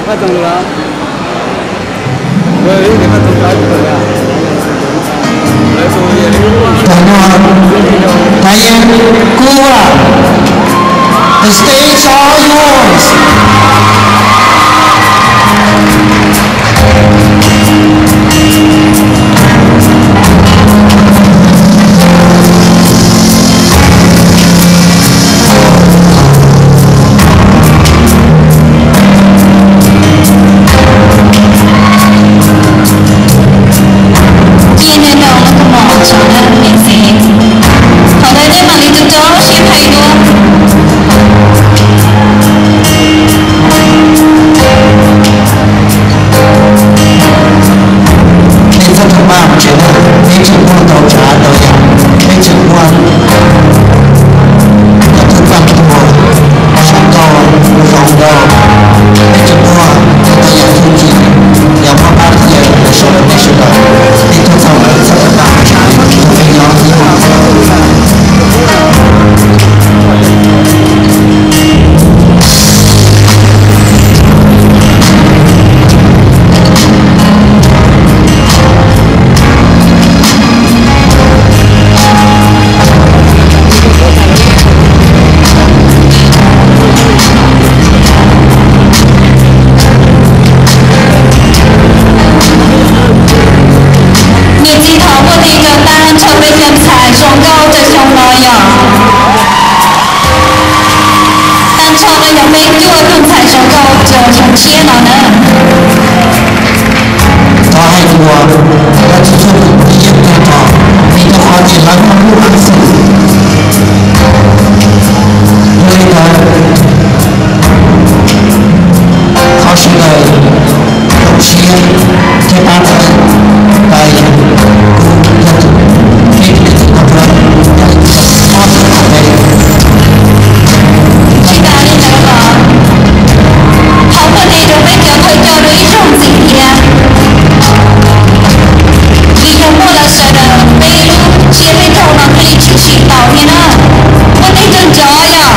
Tus no, Diane Kua, the stage are yours. Cia nws nrog lawv mus tso na niam txiv. Thaum ntawd nej mam li tu rau lub siab phem dua. Peb txhob rau paj tsev na, peb tseem muaj ntau tsav ntau yam, peb tseem muaj cov thawj paj tuag, sab nkaus zoo nkauj, peb tseem muaj ntau yam txuj ci, yog muaj pab thiab yog sau rau peb sawv daws, peb tuaj txog lawv txhob rau paj tsev, peb nyob ib hmos. Niam txiv, thov puag tis rau tag nrho peb cov ntxhais zoo nkauj rau xyoo no yom. Tag nrho no yog peb cuaj tug ntxhais zoo nkauj rau xyoo tshiab no na. Thov hais tias, yog tsis txog tus tib yeej tag nrho, vim rau qhov tias lawv muaj lub peev xwm. Yog li ntawd, thov sawv daws zoo siab thiab pab txhawb, pab yug, kuv yog tus, peb tus niam txiv Paj Tuam, yog li ntawd, peb tsis tas li ntawd los, thov puag tis rau peb cov thawj coj dua ib zaug ntxiv thiab, vim yog muaj lawv sawv daws peb lub tsiab peb nraug no thiaj li tshwm sim tau thiab na. Puag tis rau cov yog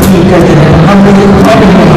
Ces kawg tias ob peb hnub